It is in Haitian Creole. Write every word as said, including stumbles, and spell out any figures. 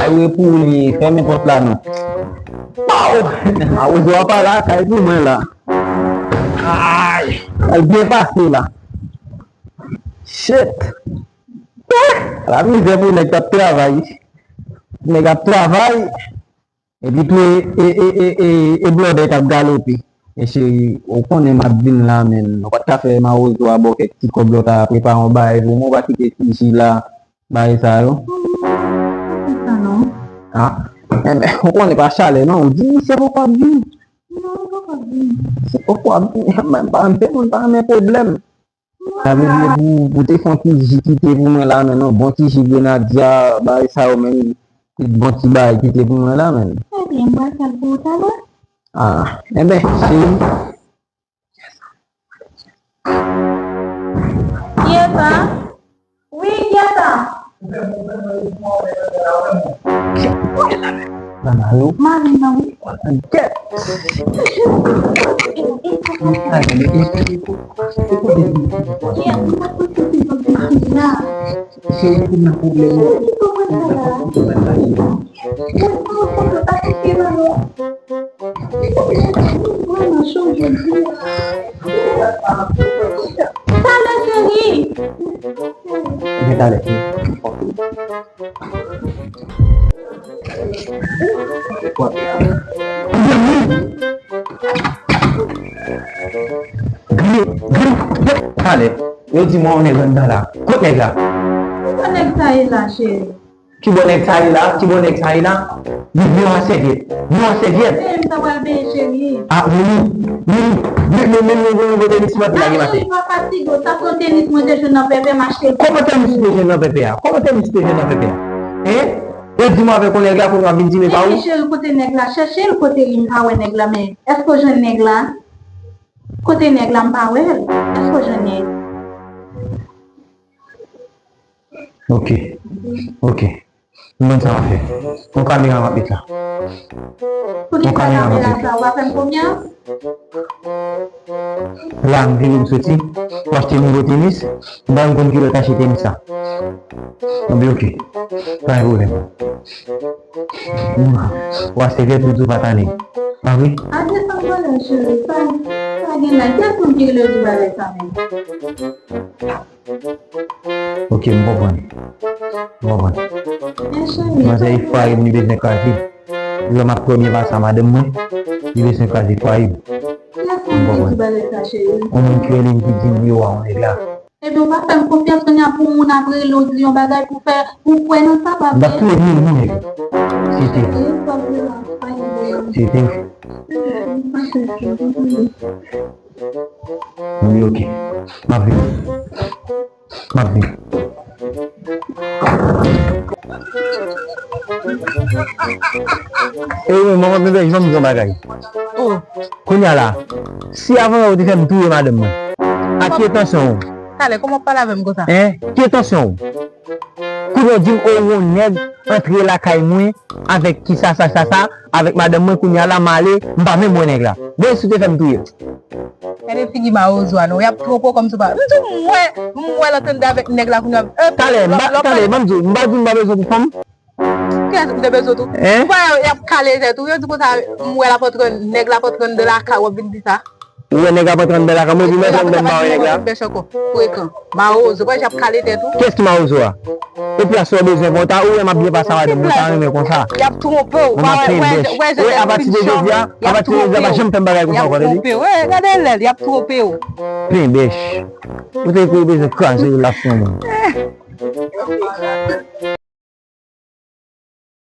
Ou e pou li, fèmen pòt la non. Pow! Mawozo a pa lakay pou mwen la. Ay! Al byen pase la. Shit! Ah! La mizè pou nèg k ap travay. Nèg ap travay. Epi tou e, e, e, e, e, e blòdè k ap galope. Mèsi, ou konnen m ap vin la, men ou pa t ka fè mawozo a ba w kèk ti kòb lè w ta prepare yon bagay pou mwen, ou pa kite ti ji la, bagay sa yo. Ah, enben, ou konnen pa chalè, non, ou di misye poko ap vin. Non, poko ap vin. Se poko ap vin, m pa renmen pwoblèm. Sa vle di pou, pou te fè yon ti ji kite pou mwen la, men non, bon ti ji grenadya, bagay sa yo, men, tout bon ti bagay kite pou mwen la, men. Ebyen, m pral fè l pou ou talè. Ah, enben, cheri. Yesa. Wi, Yesa. Mari nan wi. Talè, cheri. Gen talè. Talè, yo di mwen yon nèg anndan la. Kot nèg la? Kot nèg sa ye la, cheri? Kibò nèg sa ye la? Kibò nèg sa ye la? Li byen an sèvyèt. Byen an sèvyèt. Byen, m ta pral benyen, cheri. Ah, Mimi, Mimi, men, men, men, men, men, men, tenis mwen te lage maten. Mari, pa fatige w, sa se yon tenis mwen te jwenn nan Pèpè, m achte l. Kòman tenis ou te jwenn nan Pèpè a? Kòman tenis ou te jwenn nan Pèpè a? Hein? Yo di mwen avèk yon nèg la, kounye a w ap vin di m e pa ou? Wi, cheri, kote nèg la? Chèche l kote li, m pa wè nèg la, men èske w jwenn nèg la? Kote nèg la, m pa wè l? Èske w jwenn nèg? Ok. Ok. M konn sa m ap fè. Yon kamera m ap met la. Yon kamera m ap met. Pou ki sa kamera sa, w pa fè m konfyans? La, m vini, m soti. M achte nouvo tenis. M pa menm konn kilè w t achte tenis sa. Bon, ok. Pa gen pwoblèm. Ou a sèvyèt ou di w pa t ale. Pa vre? A desann valè, cheri. Pa, pa gen la. Kiyès moun ki rele w di bagay sa menm? Ok, m konprann. M konprann. Men cheri, manzè efwaye m, li bezwen kraze. Lè m ap premye pase a madanm mwen, li bezwen kraze fwaye m. Kiyès moun ki di bagay sa, cheri? Yon moun ki rele m ki di m li wa yon nèg la. Ebyen, ou pa fè m konfyans, kounye a pou moun ap rele w di yon bagay pou fè, pou kwè nan sa, pa vre? M t ap touye mil moun nèg. Si te vre. Si te vre. Wi, ok. M ap vini. M ap vini. E wi, manman bebe, jan m di yon bagay. Oh. Kounye a la, si avan yè ou te fè m touye madanm mwen, a ki entansyon w? Talè, kòman w ap pale avè m konsa? Hein? Ki entansyon w? Kounye a w di m, o, yon nèg antre lakay mwen avèk ki sa, sa, sa, sa, avèk madanm mwen, kounye a la, m ale, m pa menm wè nèg la. Byen si w te fè m touye l. Gade figi mawozo a non, y ap twonpe w kòmsi w pa. M di w m wè, m wè l antande avèk nèg la kounye a. Talè, m pa, talè, ban m di w, m pa di w m pa bezwen pou fanm. Kiyès ou te bezwen tou? Hein? Ou pa wè y ap kale tèt ou, yo di konsa, m wè l ap antre, nèg la ap antre anndan lakay ou ap vin di sa. Ou wè nèg ap antre anndan lakay mwen, epi m antre anndan m pa wè nèg la. Bèch ankò, frekan. Mawozo, wè jan y ap kale tèt ou. Kiyès ki mawozo a? E plas ou bezwen konta, ou wè m ap byen pase a madanm mwen, ou pa renmen konsa. Y ap twonpe w, wè, wè, wè, wè, apati de jodi a, apati de jodi a, pa janm fè m bagay konsa ankò, tande? Y ap twonpe w, wè, gade lè l, y ap twonpe w. Penbèch. Ou te kwè ou bezwen kraze relasyon mwen.